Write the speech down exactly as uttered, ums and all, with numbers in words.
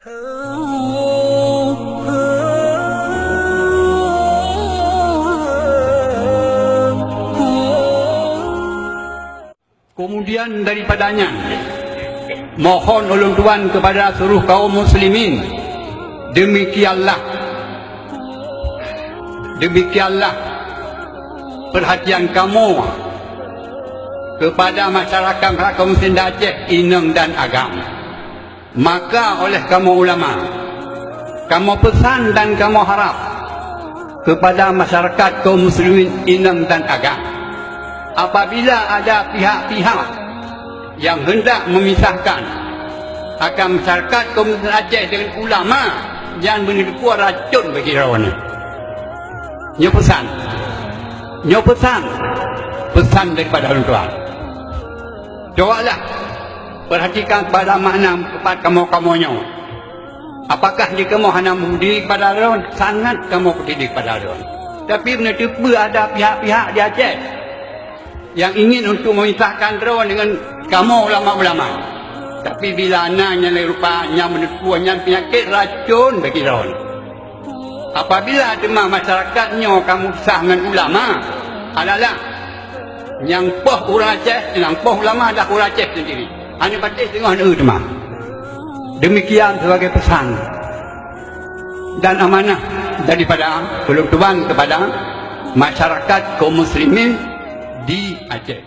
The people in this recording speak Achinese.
Kemudian daripada nyan, mohon ulôn tuan kepada seluruh kaum muslimin, demikianlah, demikianlah perhatian kamu kepada masyarakat, masyarakat muslim di Aceh, inong dan agam. Maka oleh kamoe ulama, kamoe peusan dan kamoe harap kepada masyarakat kaum muslimin inong dan agam, apabila ada pihak-pihak yang hendak memisahkan akan masyarakat kaum muslimin Aceh dengan ulama, nyan beuneuteupeu racun bagi droeneuh. Nyoe peusan. Nyoe peusan. Peusan daripada ulôn tuan. Cobalah perhatikan pada makna teumpat kamoe-kamoe nyoe. Apakah di kamoe hana meupeduli kepada droe? Sangat kamoe peduli kepada droe. Tapi beuneuteupeu ada pihak-pihak di Aceh yang ingin untuk memisahkan droe dengan kamoe ulama-ulama. Tapi bila na nyang lagée rupa nyan, beuneuteupeu nyan peunyakét racun bagi droe. Apabila teuma masyarakat nyoe ka meusah ngon ulama, adalah nyang poh ureuëng Aceh, nyang poh ulama adalah ureuëng Aceh sendiri. Hana patéh teungoh neu teuma. Demikian sebagai pesan dan amanah daripada ulôn tuan kepada masyarakat kaum muslimin di Aceh.